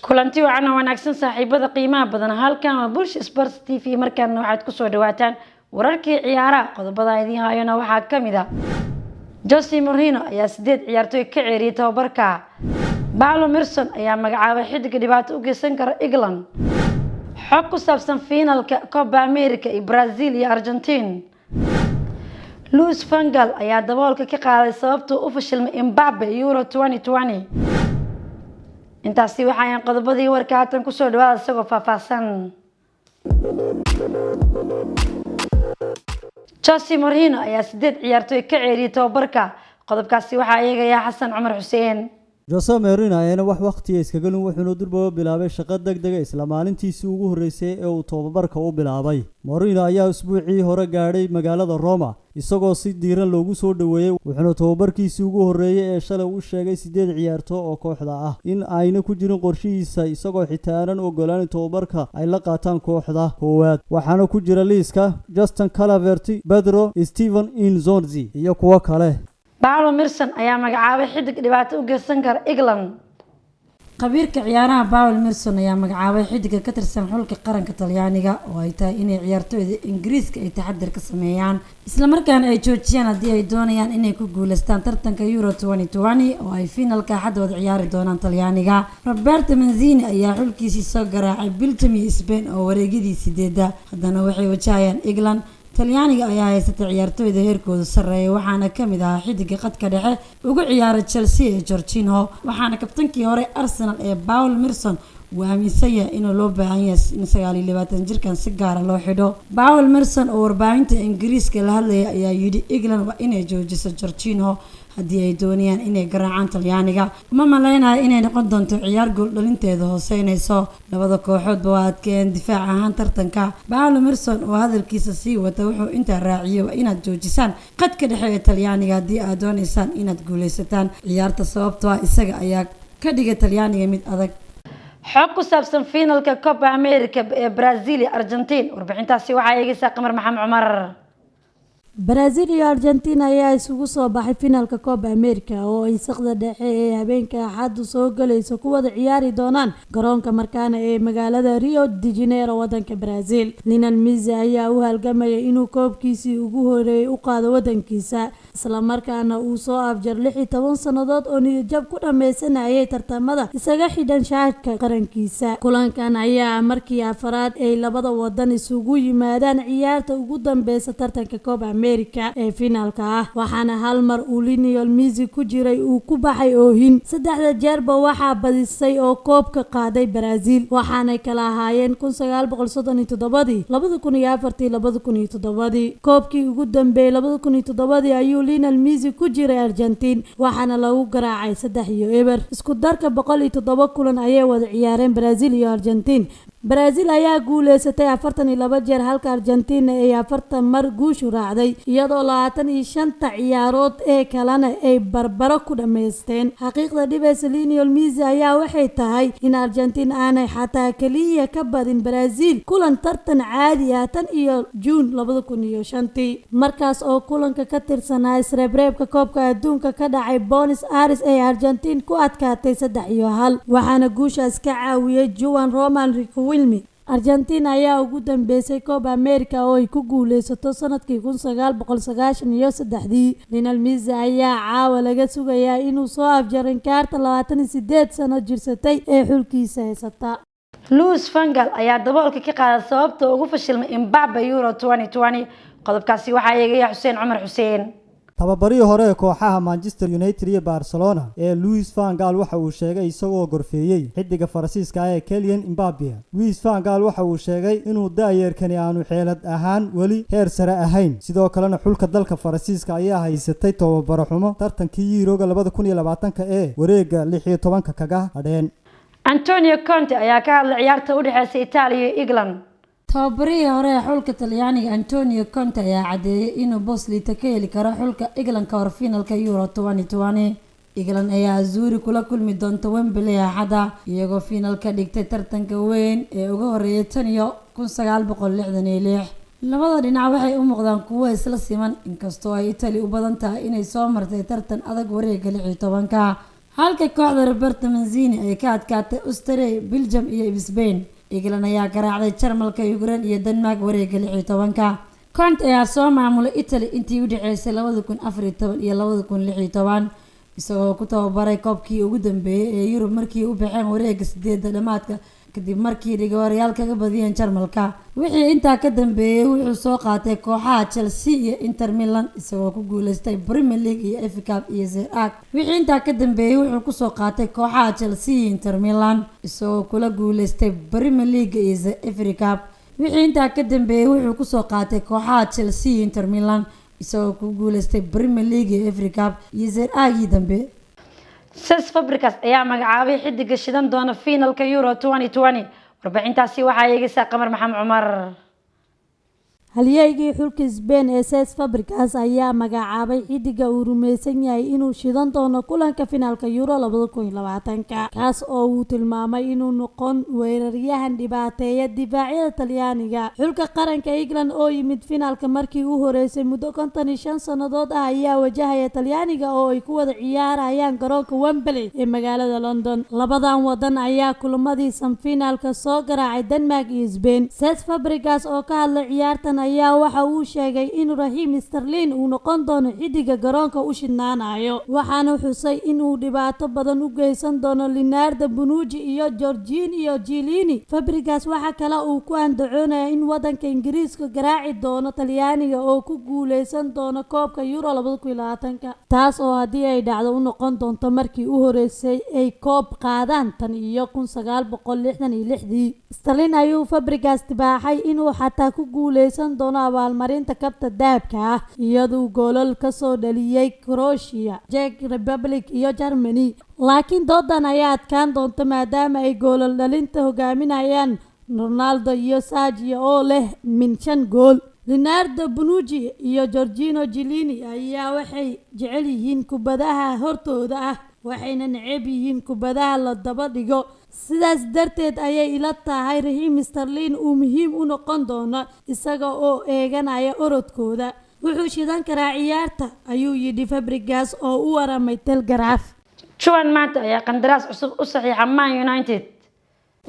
Kulanti wacan oo wanaagsan, saaxiibada qiimaha badan. Halkan waa Bulsha Sports TV. Markaana waxaad kusoo dhawaataan wararkii ciyaaraha. Qodobada idiin hayona waxaa kamid ah: Jose Mourinho ayaa sideed ciyaartooy ka ceeriyay tababarka. Paolo Merson ayaa magacaabay xidiga dhibaato u geysan kara England. Xog ku saabsan fiinalka Copa America iyo Brazil iyo Argentine. Louis van Gaal ayaa daboolka ka qaaday sababtuu u fashilmay Mbappe Euro 2020. Intaasi waxayan qodobadii warka. Haatan kusoo dhawaada isagoo faahfaahsan. Jose Mourinho ayaa sideed ciyaartooy ka ceeriyay tababarka. Qodobkaasi waxaa eegaya Xasan Cumar Xuseen. Jose Mourinho ayaana wax wakhtiya iskaga lun, wuxuuna durbaba bilaabay shaqo deg dega isla maalintiisii ugu horreysay ee uu tababarka u bilaabay. Mourinho ayaa usbuucii hore gaadhay magaalada Roma isagoo si diiran loogu soo dhoweeyey, wuxuuna tababarkiisii ugu horreeyey ee shalay u sheegay sideed ciyaarto oo kooxda ah in ayna ku jirin qorshihiisa, isagoo xitaa aanan ogolaanin tababarka ay la qaataan kooxda koowaad. Waxaana ku jira liiska Justin Kluivert, Pedro, Steven Nzonzi iyo kuwo kale. Paolo Merson ayaa magacaabay xidig dhibaato u geysan kara England. Khabiirka ciyaaraha Paul Merson ayaa magacaabay xidiga ka tirsan xulka qaranka Talyaaniga oo ay tahay inay ciyaartooyda Ingiriiska ay taxadir ka sameeyaan, islamarkaana ay joojiyaan haddii ay doonayaan inay ku guuleystaan tartanka Euro 2020 oo ay fiinalka Axadda wada ciyaari doonaan Talyaaniga. Roberto Mancini ayaa xulkiisii soo garaacay Belgium iyo Spain oo wareegyadii sideedda, haddana waxay wajahayaan England. Talyaaniga ayaa haysatay ciyaartooyda heerkooda sarreeya, waxaana kamid ahaa xidiga qadka dhexe ugu ciyaara Chelsea ee Jorginho, waxaana kabtankii hore Arsenal ee Paul Merson uu aaminsan yahay inuu loo baahan yahay in 29 jirkan si gaara loo xidho. Paul Merson oo warbaahinta Ingiriiska la hadlaya ayaa yidhi: "England waa inay joojiso Jorginho haddii ay doonayaan inay garaacaan Talyaaniga. Uma maleynayo inay noqon doonto ciyaar gool dhalinteeda hooseynayso. Labada kooxoodba waa adkeeyeen difaac ahaan tartanka." Paolo Merson oo hadalkiisa sii wata wuxuu intaa raaciyey: "Waa inaad joojisaan qadka dhexe ee Talyaaniga haddii aad dooneysaan inaad guuleysataan ciyaarta, sababtoo ah isaga ayaa ka dhigay Talyaaniga mid adag." Xog ku saabsan fiinalka Copa America ee Brazil iyo Argentine. Warbixintaasi waxaa eegaysaa Qamar Maxamed Cumar. Brazil iyo Argentina ayaa isugu soo baxay finaalka Copa America oo ay saqda dhexe ee habeenka Axaddu soo galayso ku wada ciyaari doonaan garoonka Maracana ee magaalada Rio de Janeiro, wadanka Brazil. Lionel Messi ayaa u halgamayay inuu koobkiisii ugu horeeyay u qaado wadankiisa, islamarkaana uu soo afjar 16 sannadood oo niyadjab ku dhameysanayay tartamada isaga xidhan shaadhka qarankiisa. Kulankan ayaa markii afaraad ay labada wadan isugu yimaadaan ciyaarta ugu dambeysa tartanka Copa America ee finaalka ah, waxaana hal mar uu Lionel Messi ku jiray uu ku baxay oohin. Saddexda jeerba waxaa badisay oo koobka qaaday Brazil, waxaanay kala ahaayeen 1937-dii, 2004-tii, 2007-dii. Koobkii ugu dambeeyey 2007-dii ayuu Lionel Messi ku jiray Argentine, waxaana lagu garaacay 3-0. Isku darka 107 kulan ayay wada ciyaareen Brazil iyo Argentine. Brazil ayaa guuleysatay 42 jeer, halka Argentina ay 40 mar guushu raacday, iyadoo 25-ta ciyaarood ee kalena ay barbaro ku dhammaysteen. Xaqiiqda dhibaysa Lionel Messi ayaa waxay tahay in Argentina aanay xataa keliya ka badin Brazil kulan tartan caadi ah tan iyo Juun 2005-tii, markaas oo kulanka ka tirsanaa isreebreebka koobka adduunka ka dhacay Buenos Aires ay Argentine ku adkaatay 3-1, waxaana guushaas ka caawiyey Juan Roman Riquelme. Argentina ayaa ugu dambeysay Copa America oo ay ku guuleysato sanadkii 1993-dii. Lionel Messi ayaa caawa laga sugayaa inuu soo afjaro inkaarta 28 sano jirsatay ee xulkiisa haysata. Louis van Gaal ayaa daboolka ka qaaday sababta ugu fashilmay Mbappe Euro 2020. Qodobkaasi waxaa eegaya Xuseen Cumar Xuseen. Tababarihii hore ee kooxaha Manchester United iyo Barcelona ee Louis van Gaal waxa uu sheegay, isagoo gorfeeyey xiddiga Faransiiska ah ee Kylian Mbappe, Louis van Gaal waxa uu sheegay inuu da'yarkani aanu xeelad ahaan weli heer sare ahayn. Sidoo kalena xulka dalka Faransiiska ayaa haysatay tababaro xumo tartankii Euroga 2020-ka ee wareegga 16-ka kaga hadheen. Antonio Conte ayaa ka hadlay ciyaarta u dhexeysa Italia iyo England. Tababarihii hore ee xulka Talyaaniga Antonio Conte ayaa cadeeyay inuu boos liita ka heli karo xulka England ka hor finalka Euro 2020. England ayaa Azzurri kula kulmi doonta Wembley Axadda, iyagoo finalka dhigtay tartanka weyn ee uga horeeyay tan iyo 1966. Labada dhinac waxay u muuqdaan kuwo isla siman, inkastoo ay Italy u badan tahay inay soo martay tartan adag wareegga 16-ka. Halka kooxda Roberto Mancini ay ka adkaatay Austria, Belgium iyo Spain. England ayaa garaacday Jarmalka, Ukraine iyo Denmark wareegga 16-ka. Conte ayaa soo maamulay Italy intii u dhaxeysay 2014 iyo 2016, isagoo ku tababaray koobkii ugu dambeeyay ee Yurub markii u baxeen wareegga sideedda dhamaadka kadib markii dhigorayaal kaga badiyeen Jarmalka. Wixii intaa ka dambeeyay wuxuu soo qaatay kooxaha Chelsea iyo Inter Milan, isagoo ku guuleystay Premier League iyo FA Cup iyo Serie A. Wixii intaa ka dambeeyay wuxuu kusoo qaatay kooxaha Chelsea iyo Inter Milan, isagoo kula guuleystay Premier League iyo FA Cup. Wixii intaa ka dambeeyay wuxuu kusoo qaatay kooxaha Chelsea iyo Inter Milan, isagoo ku guuleystay Premier League iyo FA Cup iyo Serie A-gii dambe. Cesc Fabregas ayaa magacaabay xidiga shidan doona finalka Euro 2020. Warbixintaasi waxaa eegaysaa Qamar Maxamed Cumar. Halyeygii xulka Spain ee Cesc Fabregas ayaa magacaabay xidiga uu rumaysan yahay inuu shidan doono kulanka finaalka Euro 2020, kaas oo uu tilmaamay inuu noqon weeraryahan dhibaateeya difaacyada Talyaaniga. Xulka qaranka England oo yimid finaalka markii u horeysay muddo 55 sannadood ah ayaa wajahaya Talyaaniga oo ay ku wada ciyaarayaan garoonka Wembley ee magaalada London. Labadan wadan ayaa kulamadii semifinaalka soo garaacay Denmark iyo Spain. Cesc Fabregas oo ka hadlay ciyaartan ayaa waxa uu sheegay in Raheem Sterling uu noqon doono xidiga garoonka u shidnaanayo, waxaana xusay in uu dhibaato badan u geysan doono Leonardo Bonucci iyo Giorgio Chiellini. Fabregas waxa kale uu ku andacoonaya in wadanka Ingiriiska garaaci doono Talyaaniga oo ku guuleysan doono koobka Euro 2020, taas oo haddii ay dhacdo u noqon doonto markii u horeysay ay koob qaadaan tan iyo 1966-dii. Sterling ayuu Fabregas tibaaxay inuu xataa ku guuleysan doono abaalmarinta kabta dahabka ah, iyadoo goolal ka soo dhaliyay Croatia, Czech Republic iyo Germany. Laakiin doodan ayaa adkaan doonta maadaama ay goolal dhalinta hogaaminayaan Ronaldo iyo Sergio oo leh min shan gool. Leonardo Bonucci iyo Giorgio Chiellini ayaa waxay jecel yihiin kubadaha hortooda ah, waxayna neceb yihiin kubadaha la daba dhigo. Sidaas darteed ayay ila tahay Raheem Sterling uu muhiim u noqon doono isaga oo eeganaya orodkooda. Wuxuu shidan karaa ciyaarta, ayuu yidhi Fabregas oo u waramay Telegraph. Juan Mata ayaa qandaraas cusub u saxiixa Man United.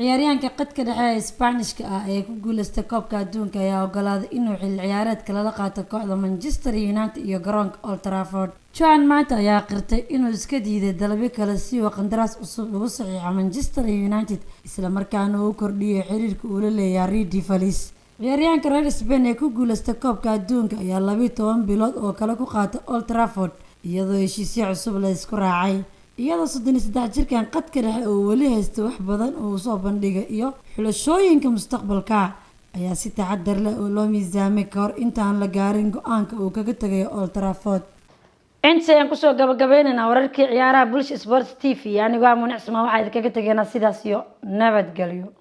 Ciyaaryahanka khadka dhexe ee Isbaanishka ah ee ku guuleystay koobka adduunka ayaa ogolaaday inuu xilli ciyaareedka lala qaato kooxda Manchester United iyo garoonka Old Trafford. Juan Mata ayaa qirtay inuu iska diiday dalabyo kale si uu qandaraas cusub ugu saxiixo Manchester United, isla markaana uu kordhiyo xiriirka uu la leeyahay Red Devils. Ciyaaryahanka reer Spain ee ku guuleystay koobka adduunka ayaa 12 bilood oo kale ku qaatay Old Trafford, iyadoo heshiisyo cusub la isku raacay. Iyadoo 33 jirkan khadka dhexe uu weli haysto wax badan oo uu soo bandhigay iyo xulashooyinka mustaqbalka, ayaa si taxadar leh oo loo miisaamay kahor intaan la gaarin go-aanka uu kaga tagayo Old Trafford. Inta ayaan kusoo gabagabaynaynaa wararkii ciyaaraha Bulsha Sports TV. Anigoo ah Municsma, waxaa idinkaga tegaynaa sidaas iyo nabadgelyo.